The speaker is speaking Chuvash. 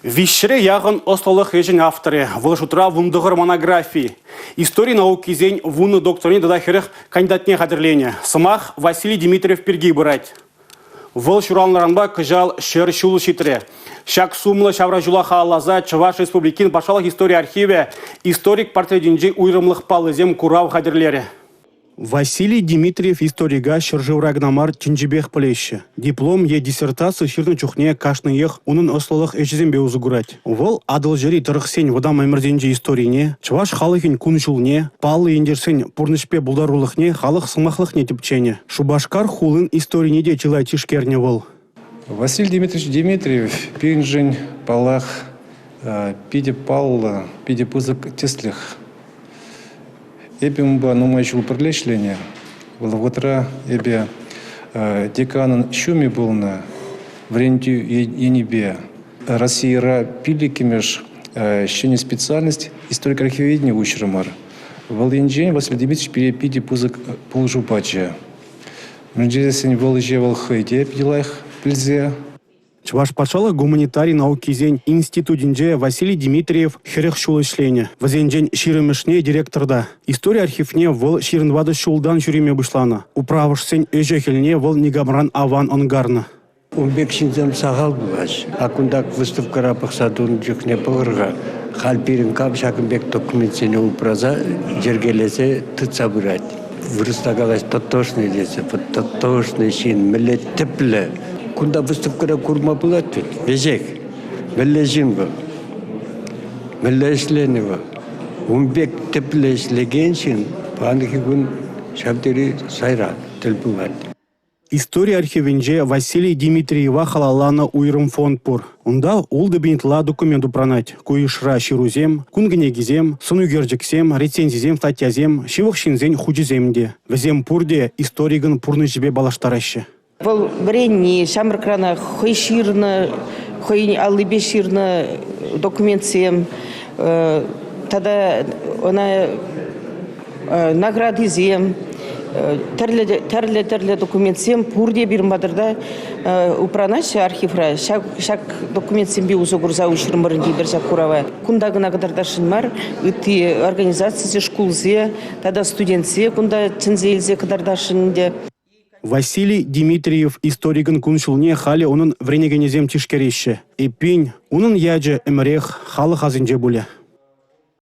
Виҫҫӗре яхӑн ӑслӑлӑх ӗҫӗн авторӗ, вӑл шутра 19 монографи. Истори наукисен вунӑ докторне тата 40 кандидатне хатӗрленӗ. Сӑмах Василий Дмитриев пирки пырать. Вӑл ҫуралнӑранпа кӑҫал 100 ҫул ҫитрӗ. Ҫак сумлӑ ҫавра ҫула халалласа Чӑваш Республикин патшалӑх истори архивӗ историк портретӗнчи уйрӑмлӑх паллисем курав хатӗрлерӗ. Василий Дмитриев историка ҫӗршывра кӑна мар, тӗнчипех пӗлеҫҫӗ. Диплом е диссертаци ҫырнӑ чухне кашниех унӑн ӑслӑлӑх ӗҫӗсемпе усӑ курать. Вӑл Атӑлҫӑри тӑрӑхсен вӑтам ӗмӗрсенчи историне, чӑваш халӑхӗн кун-ҫулне, паллӑ ентешсен пурнӑҫпе пултарулӑхне, халӑх сӑмахлӑхне тӗпченӗ. Шупашкар хулин историне те чылай тишкернӗ вӑл. Василий Дмитриевич Дмитриев пирӗншӗн, паллах, питӗ паллӑ, питӗ пысӑк тӗслӗх. Эпӗ унпа нумай ҫул пӗрле ӗҫленӗ. Вӑл вӑхӑтра эпӗ деканӑн ҫумӗ пулнӑ вӗрентӳ енӗпе. Российӑра пиллӗкмӗш ҫӗнӗ специальность историк архивоведени уҫрӑмӑр. Вӑл енчен Василий Дмитриевич пире питӗ пысӑк пулӑшу пачӗ. Мӗн тесен вӑл ӗҫе вӑл хӑй те питӗ лайӑх пӗлсе. Чӑваш патшалӑх гуманитари наукисен институтӗнче Василий Дмитриев 40 ҫул ӗҫленӗ. Вӗсенчен 20-мӗшне директорта. Истори архивне вӑл 24 ҫултан ҫӳреме пуҫланӑ. Управӑшсен ӗҫӗ-хӗлне вӑл никамран аван ӑнкарнӑ. Ун пек ҫынсем сахал пулаҫҫӗ. А кунта выставкӑра пӑхса тунӑ чухне пӑхӑр-ха, халь пирӗн кам ҫакӑн пек документсене упраса, йӗркелесе тытса пырать. Вырӑсла калаҫ тотожный тесе, тотожный ҫын мӗнле тӗплӗ. Кунта выставкӑра курма пулать вӗт, веҫех. Мӗнле ҫын вӑл, мӗнле ӗҫленӗ вӑл. Ун пек тӗплӗ ӗҫлекен ҫын паянхи кун ҫав тери сайра тӗл пулать. Истори архивӗнче Василий Дмитриева халалланӑ уйрӑм фонд пур. Унта 6 000 ытла документ упранать. Ку йышра ҫырусем, кун кӗнекисем, сӑн ӳкерчӗксем, рецензисем, статьясем, ҫывӑх ҫынсен хучӗсем те. Вӗсем пурте историкӑн пурнӑҫӗпе паллаштараҫҫӗ. Вӑл вӗренни, ҫамрӑкранах хӑй ҫырнӑ, хӑйӗн аллипе ҫырнӑ документсем тата ӑна наградисем, тӗрлӗ тӗрлӗ документсем пурте пирӗн патӑрта упранаҫҫӗ архивра. Ҫак документсемпе усӑ курса уҫрӑмӑр ӗнтӗ эпир ҫак курава. Кунта кӑна кӑтартасшӑн мар, ытти организацисем, шкулсем тата студентсем кунта чӗнсе илсе кӑтартасшӑн ӗнтӗ. Василий Дмитриев историкӑн кун-ҫулне халӗ унӑн вӗренекенӗсем тишкереҫҫӗ. Эппин, унӑн ячӗ ӗмӗрех халӑх асӗнче пулӗ.